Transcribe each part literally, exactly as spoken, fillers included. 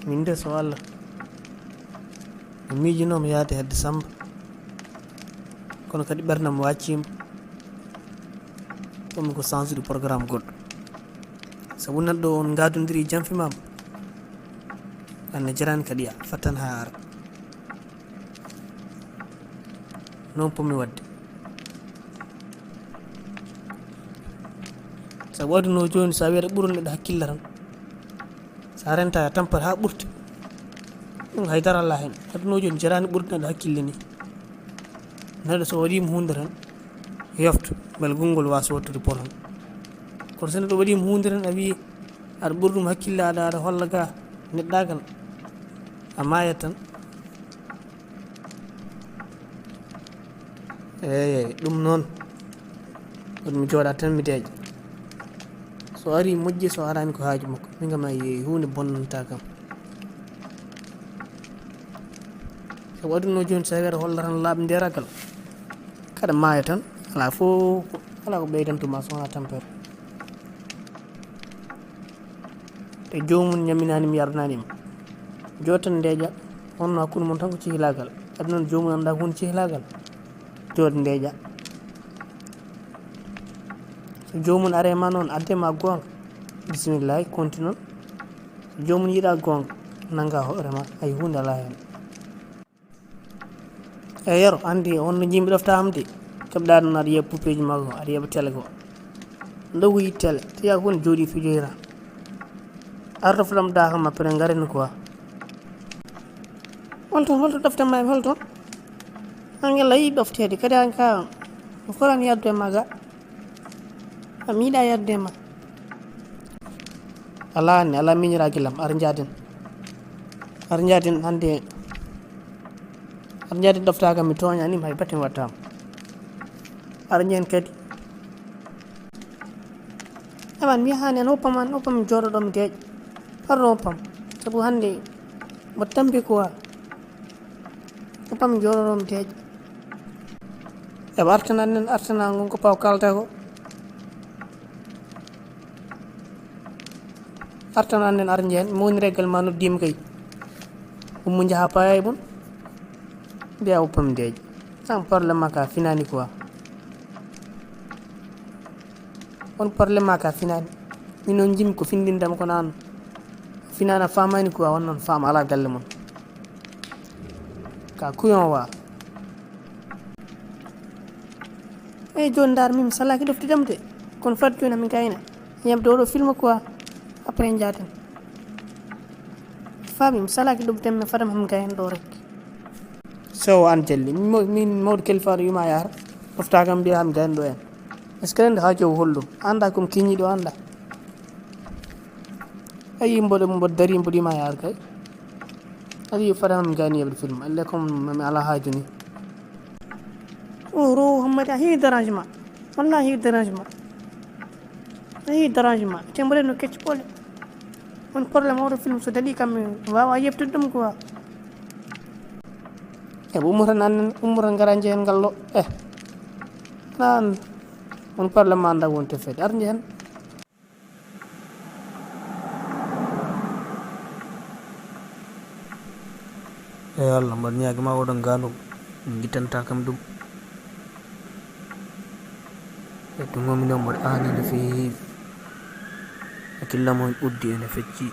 Min de so Allah, mi miijinooma yahde hedde Sammba, kono kadi ɓerdam wacciima. Komi ko change de programme goɗɗo. Sabu neɗɗo on ngaadondiri janfi maam, an ne jarani kadi a fattan haa ara. Noon pommi waɗde. Sabu aduna o jooni, so a wiyata ɓurol neɗɗo hakkille tan, so a renta a tampat haa ɓurta, ɗum haydara alaa heen. Aduna o jooni jarani ɓurta neɗɗo hakkille ni. Neɗɗo so waɗiima huunde tan, yofta, mbele gonngol waasa wattude poton. Kono so neɗɗo waɗiima huunde tan, a wiyi aɗa ɓuri ɗum hakkille, aɗa, aɗa holla ga neɗɗaagal, a maayat tan. Eey, ɗum noon. Kono mi jooɗa tan mi deeƴa. So ari moƴƴi, so arani ko haaju makko. Min kam a yeeyi huunde bonnanta kam. Sabu aduna o jooni, so a wiyata holla tan laaɓnderagal, kaɗa maaya tan. Alaa fof, alaa ko ɓeydantuma so wonaa tampere. Te joomum ñaminaani mi yaranaani mo. Jooɗo tan ndeeƴa, wonno hakkunde mon tan ko cehilaagal. Aduna noon joomum anndaa ko woni cehilaagal. Jooɗo ndeeƴa. So joomum are ma noon, adde ma goonga. Bisimillahi, konti noon. So joomum yiɗa goonga, nannga hoore ma, hay huunde alaa heen. E yero, anndi on no jimɓe ɗofta am de. Keɓɗa ɗum aɗa yiya pupeeji makko, aɗa yiya tele ko. Ndogu yi tele, tiya ko ne jooɗi fijoyra. Arɗo fulam daaka ma pere ngaren quoi. Holto, holto ɗofta ma, holto? Angel ayi ɗofteede, kadi an ka, ko foran yaddu e maga. A miiɗa yadde ma. Alaa ne, alaa miñiraaji lam, ar njaaden. Ar njaaden hannde, ar njaaden ɗoftaaka mi tooñaani, hay batte mi wattaama. Ar njeen kadi. Aman mi yahaani an hoppam an, hoppam mi jooɗoɗo mi deeƴ. Ar hoppam, sabu hannde mbo tampi quoi. Ko pam jooɗoɗo mi deeƴa. Eɓe artana nen artana ngon ko paw kalta ko. Artana nen ar njeen, mo woni reggal ma noddiima kay. Ummu njaha paya e mon. Mbiya o pam deeƴa. An problème ma ka finani quoi. On problème ma ka finani. Min on jimi ko findindam ko naan. Finana famani quoi, on noon fama ala galle mon. Ka kuyon wa. Eyi, jooni ndaar min mi salaki ɗoftidam de. Kono fat jooni amin gayna. Yam ɗo ɗo film quoi. Après jaaten. Fami mi salaki ɗoftidam mi fadam ham gayna ɗo rek. So an jalli. Min mo-, min mawɗo kalifaɗo yuma yahata. Ɗofta kam mbiya ham gayna ɗo en. Est-ce que ande ha jow holɗum? Anda kom kiñiɗo anda. Ayi mboɗo mboɗo dari mboɗo yuma yahata kay. Ayi fadam mi gayna yeɓde film. Alle kom mi ala haaju ni. O ro Hammadi a heewi dérangement. Wallahi heewi dérangement. A heewi dérangement. Te mboɗen no kecci ɓole. On problème oɗo film so daɗi kam mi wawa yebtude ɗum quoi. E ummo tan annen, ummo tan ngara njehen ngal ɗo. Eh. Nan. On problème ma anda wonte fedde. Ar njehen. E Allah, mbaɗ ñaagi ma oɗo ngaandu, min gittanta kam ɗum. E ɗum woni ɗo mboɗo aani no feewi. Hakkillam on uddi ene fecci.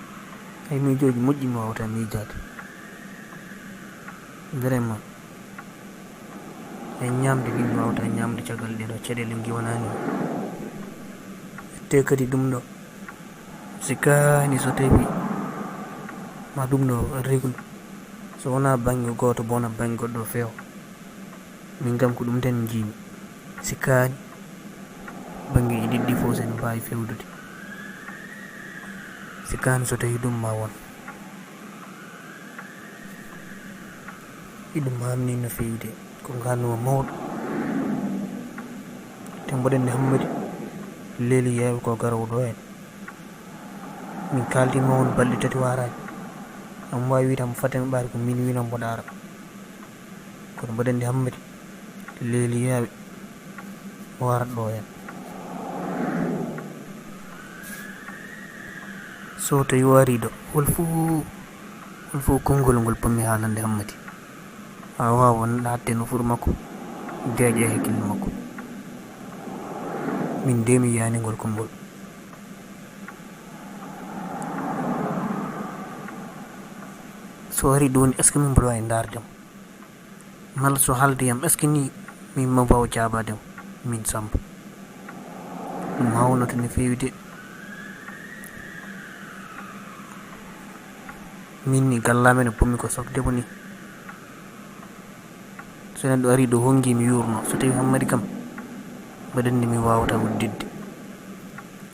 Hay miijooji moƴƴi mi wawata miijaade. Vraiment. E ñamde ɗin mi wawata ñamde caggal ɗen o caɗeele ngiwanaani. Te kadi ɗum ɗo. Sikkaani so tawi ma ɗum ɗo réglu, so wonaa bannge gooto bona bannge goɗɗo feewa. Min kam ko ɗum tan njiimi. Sikkaani banngeeji ɗiɗi ɗi fof sen mbaawi feewdude. Sikkaani so tawi ɗum ma won. Iɗum hamni no feewi de. Ko nganuwa mawɗo. Te mboɗen nde Hammadi leeli yeewe ko garowo ɗo en. Min kaaldi ma won balɗe tati waraani. Am waawi wiide am fadde mi ɓaari ko min wino mboɗo ara. Kono mboɗen nde Hammadi leeli yeewe warat ɗo en. So tawi o ari ɗo, hol fuu Ɗum fof konngol ngol pommi haalande Hammadi. A waawaa won haɗde nofuru makko, deeƴa e hakkille makko. Min de mi yiyaani ngol konngol. So ari ɗo ni, est-ce que min mbaɗa waawi ndaarde mo? Malla so haalde yam, est-ce que ni min ma mbaaw jaabaade mo, min Sammba? Ɗum haawnooto no feewi de. Min ni galla amen no pommi ko sokde mo ni. So neɗɗo ari ɗo honngi mi yuurno, so tawi Hammadi kam, mbaɗen ni mi waawata udditde.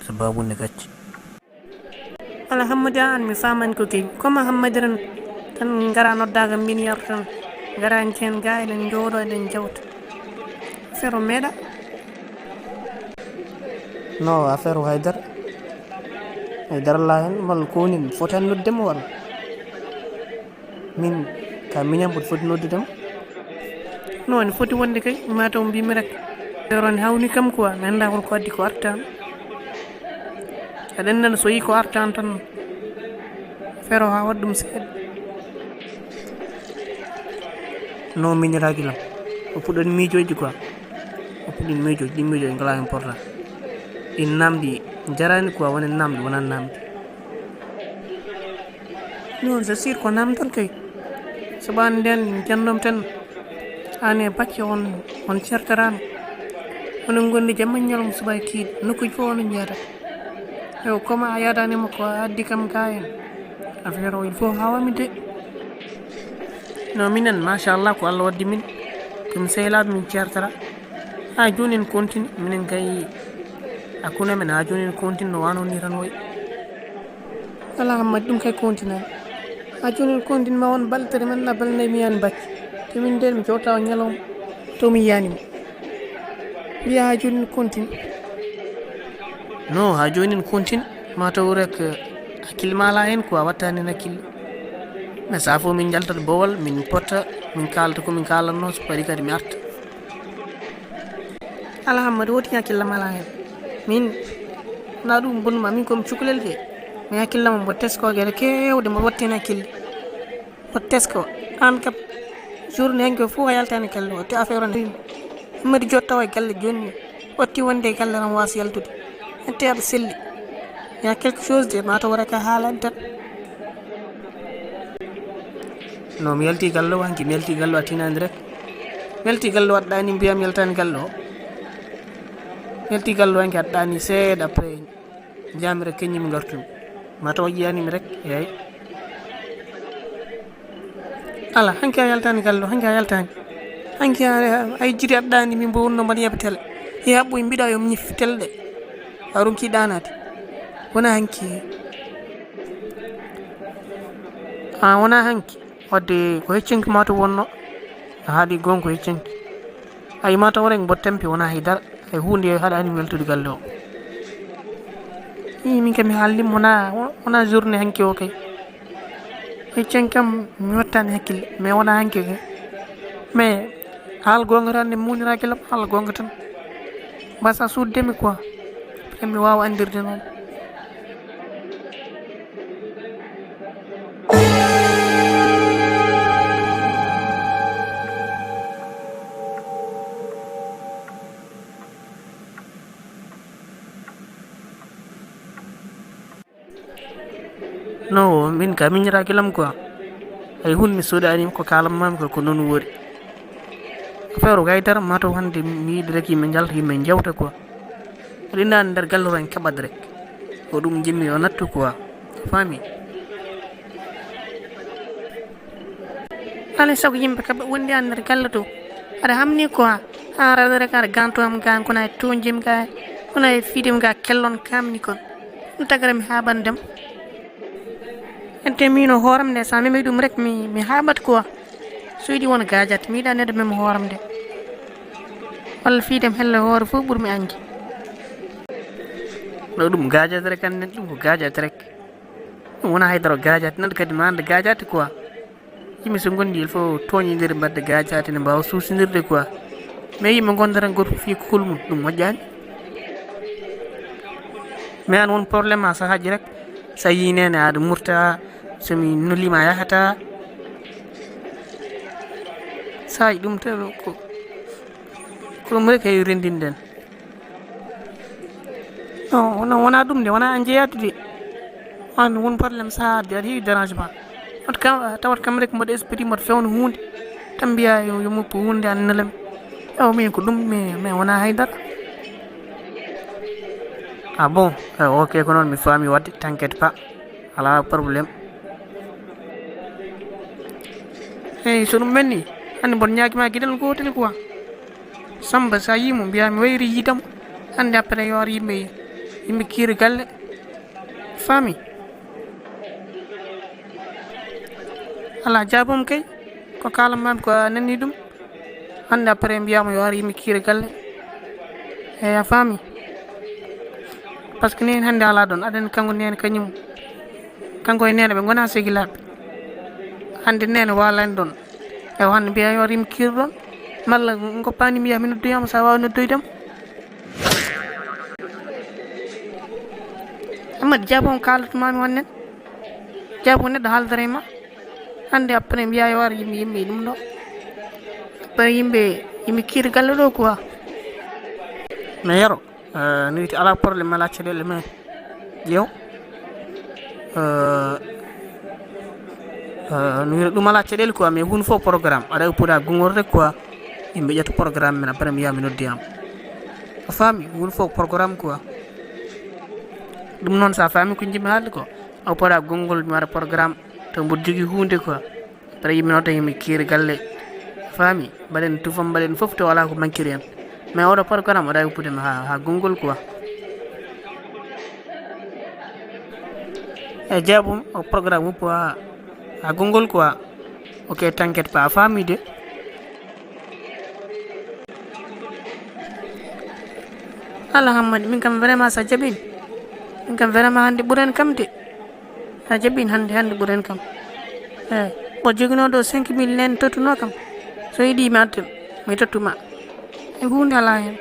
Sababu ne gacce. Ala Hammadi an mi faamani ko kewi. Koma Hammadi ren tan ngara noddaaka min yartan. Ngara en ceen ga eɗen njooɗo eɗen jawta. Affaire o meeɗa. No affaire o haydara. Haydara la hen mal ko woni fotan nodde mo walla? Min ka miñam mboɗo foti noddude mo. No woni foti wonde kay, mataw mbimi rek. Affaire o ne hawni kam quoi, mi annda holko addi ko artan. Eɗen nana so yi ko artan tan, affaire o ha waɗa ɗum seeɗa. No miñiraaki lam. O puɗɗon miijooji quoi. O puɗɗin miijooji, ɗin miijooji ngala important. Ɗin namdi jarani quoi, wona namdi, wona namdi. Non, c'est sûr ko namdal kay. Sabu an nden jannom tan, an e bacce on, on certeraano. Onon ngondi jamma ñalawma subaka kiiɗe, nokkuuji fof onon njahata. Ewa, comme a yaadaani e makko, a addi kam ga en. Affaire o, il faut hawami de. No, minen, machallah, ko Allah waddi min. Ko mi sehilaaɓe, min certera. Ha jooni en continue, minen kay, hakkunde men, ha jooni en continue no wano ni tan wayi. Ala Hammadi, ɗum kay continue. Ha jooni en continue ma won balɗe tati, man na balɗe nayi mi yiyaani bacce. Te min nden mi jowta o ñalawma, to mi yiyaani mo. Mbiya ha jooni en continue. No, ha jooni en continue, mataw rek, eh, hakkille ma ala hen quoi, a wattani hen hakkille. Mais sa fof min jaltat bowal, min potta, min kaalata ko min kaalatno, so paɗi kadi mi arta. Ala Hammadi, woti hakkille ma ala hen. Min, na ɗum bonnuma, min komi cukalel de. Mi hakkille ma mbo tesko geɗe kewɗe, mbo wattani hakkille. O tesko, an kam, journée hanki o fof a yaltani galle o, te affaire o ne. Hammadi jotta o e galle jooni ni. Watti wonde e galle tan wasa yaltude. Ante aɗa selli. Il y a quelque chose de, mataw rek a haalani tan. No, mi yalti galle o hanki, mi yalti galle o a tinani rek. Mi yalti galle o aɗa ɗani mbiya mi yaltani galle o. Mi yalti galle o hanki aɗa ɗani seeɗa après. Njamira keññi mi ngartumi. Mataw a yiyaani mi rek, eey. Ala, hanki a yaltaani galle o, hanki a yaltaani. Hanki a, a yejjiti aɗa ɗaani, min mbo wonno mbaɗa yaɓa tele. Yaɓɓo e mbiɗa yo mi ñif tele ɗe. A ronki ɗaanaade. Wona hanki. A wona hanki. Wadde ko heccinki mataw wonno. A haali goonga ko heccinki. Ay, mataw rek mbo tampi wona hay dara. Hay huunde haɗaani mi weltude galle o. Ii, min kam mi haalni mo wona, wona journée hanki o kay. Heccinki kam mi wattani hakkille, mais wona hanki kay. Mais haal goonga tan nde muuniraaki lam, haal goonga tan. Mbasa suuddemi quoi. Après mi waawa anndirde noon. No, min ka miñiraaki lam quoi. Hay huunde mi suuɗaani ko kaalan maami ko, ko noon woori. Affaire o kay dara, mataw hannde mi yiɗi rek yimɓe njalta, yimɓe njewta quoi. Aɗa andi nder galle o en keɓat rek. Ko ɗum jimmi o nattu quoi. A faami? Alaa e sago yimɓe kaɓa wondi an nder galle to. Aɗa hamni quoi. An aɗa rek aɗa ganto am gan kono ay tonjim ga. Kono ay fidem ga kellon kamni kon. Ɗum tagara mi haɓandem. Ente min o hooram nde sa memi ɗum rek mi, mi haɓat quoi. So yiɗi won gajat, mi yiɗa neɗɗo mem hooram de. Walla fiidem helle hoore fof ɓurmi ange. No ɗum gajat rek, annden ɗum ko gajat rek. Ɗum wona haydara o gajat, neɗɗo kadi ma annda gajat quoi. Yimɓe so ngondi il faut tooñidiri mbaɗde gajat ne mbaawa suusinirde quoi. Mais yimɓe ngonda tan goto fof fii ko hol mum, ɗum moƴƴaani. Mais an won problème ma sahaaji rek, sa yii nene aɗa murta, So mi nulima yahata. Sayi ɗum tan ko, ko ɗum rek heewi rendinden. Non, wona, wona ɗum de, wona an jeeyatude. An won problème sa addi, aɗa heewi dérangement. Tawat kam, tawat kam rek mboɗo esprit mboɗo fewna huunde. Tan mbiya yo, yo moppu huunde an nelam. Ewa min ko ɗum, mais, mais wona haydara. Ah bon? Eh, ok, ko noon mi faami waɗde, t'inquiète pas. Alaa problème. Eyi, so ɗum ɓenni, hannde mboɗo ñaagima geɗel gootel quoi. Samba, sa yii mo, mbiya mi wayri yiidam. Hannde après yo ar yimɓe, yimɓe kiiri galle. Faami? Alaa, jaabom kay. Ko kaalammaami ko a nanii ɗum. Hannde après mbiyama yo ar yimɓe kiiri galle. Eyi, a faami? Par ce que neen hannde alaa ɗoon. Aɗa anndi kanko neen kañum, kanko e neene ɓe ngonaa sehilaaɓe. Hannde neene waalani ɗoon. Ewa, hannde mbiya yo ar yimɓe kiiri ɗoon. Malla ngoppani mbiya mi noddoyama, sa waawi noddoydema. Amadou, jaabom kaalatmaami won nen. Jaabo neɗɗo haaldata e ma. Hannde après mbiya yo ar yimɓe, yimɓe e ɗum ɗo. Après yimɓe, yimɓe kiiri galle ɗo quoi. Mais Yero, eh, no wiiti alaa problème, alaa caɗeele, mais ƴeew. Eh, eh, no wiira ɗum alaa caɗeele quoi, mais huunde fof programme. Aɗa uppude haa gonngol rek quoi. Yimɓe ƴetta programme men, après mi yaha mi noddiyama. A faami? Huunde fof programme quoi. Ɗum noon sa faami ko jiɗmi haalde ko. A uppude haa gonngol mi waɗa programme. To mboɗo jogii huunde quoi. Après yimɓe noon tan yimɓe kiiri galle. A faami? Mbaɗen tufam, mbaɗen fof to alaa ko mankiri en. Mais oɗo programme aɗa uppude mi haa, haa gonngol quoi. E jaabum o programme uppu haa, haa gonngol quoi. Ok, t'inquiète pas, a faami de. Alaa Hammadi, min kam vraiment sa jaɓin. Min kam vraiment hannde ɓuran kam de. A jaɓin hannde, hannde ɓuran kam. Eyi, mboɗo joginoo ɗo cinq mille neen tottunoo kam. So yiɗi mi adda, mi tottuma. E huunde alaa heen.